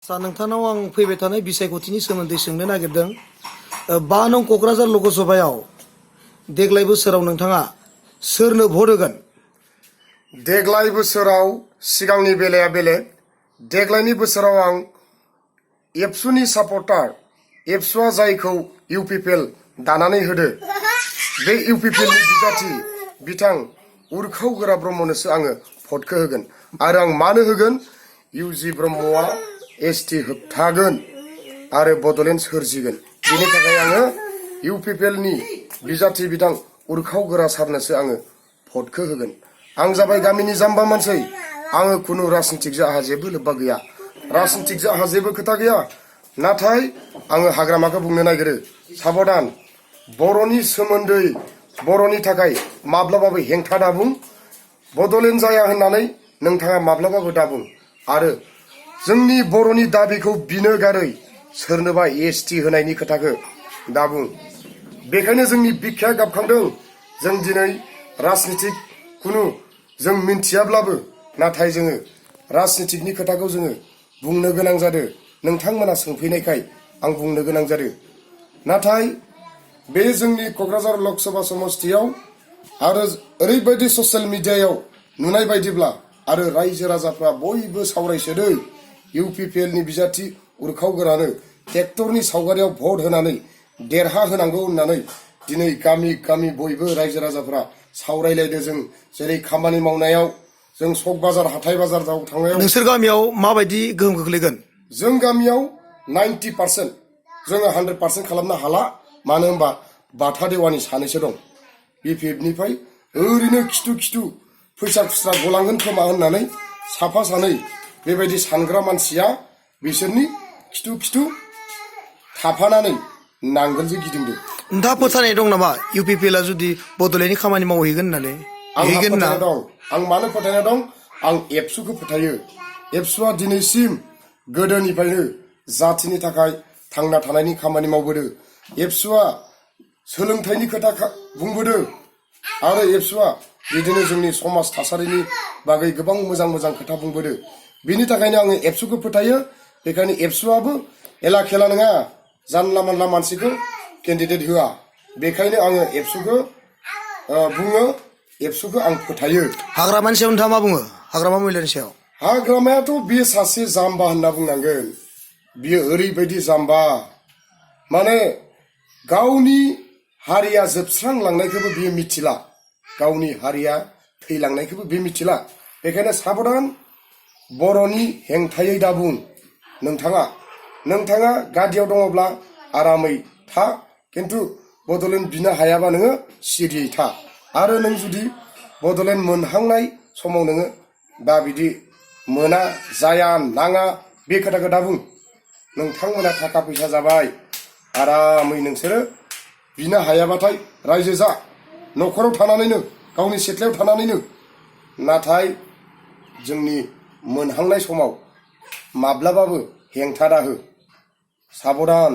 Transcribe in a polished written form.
नोंथांनाव आं फैबाय थानाय बिसायख'थिनि सोमोन्दै सोंनो नागिरदों। 5 नं क'क्राझार लकसभायाव देग्लाय बोसोराव नोंथाङा सोरनो भट होगोन? देग्लाय बोसोराव सिगांनि बेलाया बेलेग। देग्लायनि बोसोराव आं एबसुनि सापर्टार। एबसुआ जायखौ इउपिपिएल दानानै होदो, बे इउपिपिएलनि बिजाथि बिथां उरखाव गोरा ब्रह्मनोसो आङो भटखौ होगोन। आरो आं मानो होगोन? इउजि ब्रह्मआ एसटि होबथागोन आरो बड'लेण्ड सोरजिगोन। बेनि थाखाय आङो इउपिपिएलनि बिजाथि बिथां उरखाव गोरा सारनोसो आङो भटखौ होगोन। आं जाबाय गामिनि जाम्बा मानसि। आङो खुनु राजनितिकजों आंहा जेबो लोब्बा गैया। राजनितिकजों आंहा जेबो खोथा गैया। नाथाय आङो हाग्रामाखौ बुंनो नागिरो, साबधान, बर'नि सोमोन्दै, बर'नि थाखाय माब्लाबाबो हेंथा दाबुं। बड'लेण्ड जाया होननानै नोंथाङा माब्लाबाबो दाबुं। आरो जोंनि बर'नि दाबिखौ बिनो गारै सोरनोबा एसटि होनायनि खोथाखौ दाबुं। बेखायनो जोंनि बिखाया गाबखांदों। जों दिनै राजनितिक खुनु जों मिन्थियाब्लाबो, नाथाय जोङो राजनितिकनि खोथाखौ जोङो बुंनो गोनां जादों। नोंथांमोना सोंफैनायखाय आं बुंनो गोनां जादों। नाथाय बे जोंनि क'क्राझार लकसभा समस्तियाव आरो ओरैबायदि ससियेल मिडियायाव नुनाय बायदिब्ला आरो रायजो राजाफ्रा बयबो सावरायसोदो, इउपिपिएलनि बिजाथि उरखाव गोरानो ट्रेक्टरनि सावगारियाव भट होनानै देरहा होनांगौ होननानै दिनै गामि गामि बयबो रायजो राजाफ्रा सावरायलायदों। जों जेरै खामानि मावनायाव, जों सक बाजार हाथाय बाजाराव थांनायाव। नोंसोर गामियाव माबायदि गोहोम खोख्लैगोन? जों गामियाव 90%, जोङो 100% खालामनो हाला। मानो होनबा बाथा देवानि सानैसो दं। बिपिएफनिफ्राय ओरैनो खिथु खिथु फैसा खुस्रा गलांगोन खोमा होननानै साफा सानै बेबायदि सानग्रा मानसिया बिसोरनि खिथु खिथु थाफानानै नांगोलजों गिदिंदों। नोंथाङा फोथायनाय दं नामा इउपिपिएलआ जुदि बड'लेण्डनि खामानि मावहैगोन होननानै? आंहा हैगोन ना? फोथायनाय दं। आं मानो फोथायनाय दं? आं एबसुखौ फोथायो। एबसुआ दिनैसिम गोदोनिफ्रायनो जाथिनि थाखाय थांना थानायनि खामानि मावबोदों। एबसुआ सोलोंथाइनि खोथा बुंबोदों। आरो एबसुआ बिदिनो जोंनि समाज थासारिनि बागै गोबां मोजां मोजां खोथा बुंबोदों। बिनि थाखायनो आङो एबसुखौ फोथायो। बेखायनो एबसुआबो एला खेला नङा, जानला मानला मानसिखौ केन्डिडेट होआ। बेखायनो आङो एबसुखौ बुङो, एबसुखौ आं फोथायो। हाग्रामानि सायाव नोंथाङा मा बुङो? हाग्रामा महिलानि सायाव? हाग्रामायाथ' बियो सासे जाम्बा होनना बुंनांगोन। बियो ओरैबायदि जाम्बा, माने गावनि हारिया जोबस्रांलांनायखौबो बियो मिथिला, गावनि हारिया थैलांनायखौबो बियो मिथिला। बेखायनो साबधान, बर'नि हेंथायै दाबुं। नोंथाङा गादियाव दङब्ला आरामै था, खिन्थु बड'लेण्ड बिनो हायाबा नोङो सिरियै था। आरो नों जुदि बड'लेण्ड मोनहांनाय समाव नोङो दा बिदि मोना, जाया, नाङा बे खोथाखौ दाबुं। नोंथांमोना थाखा फैसा जाबाय, आरामै नोंसोरो बिनो हायाबाथाय रायजो जा, न'खराव थानानैनो, गावनि सिथ्लायाव थानानैनो। नाथाय जोंनि मोनहांनाय समाव माब्लाबाबो हेंथा दाहो। साबधान।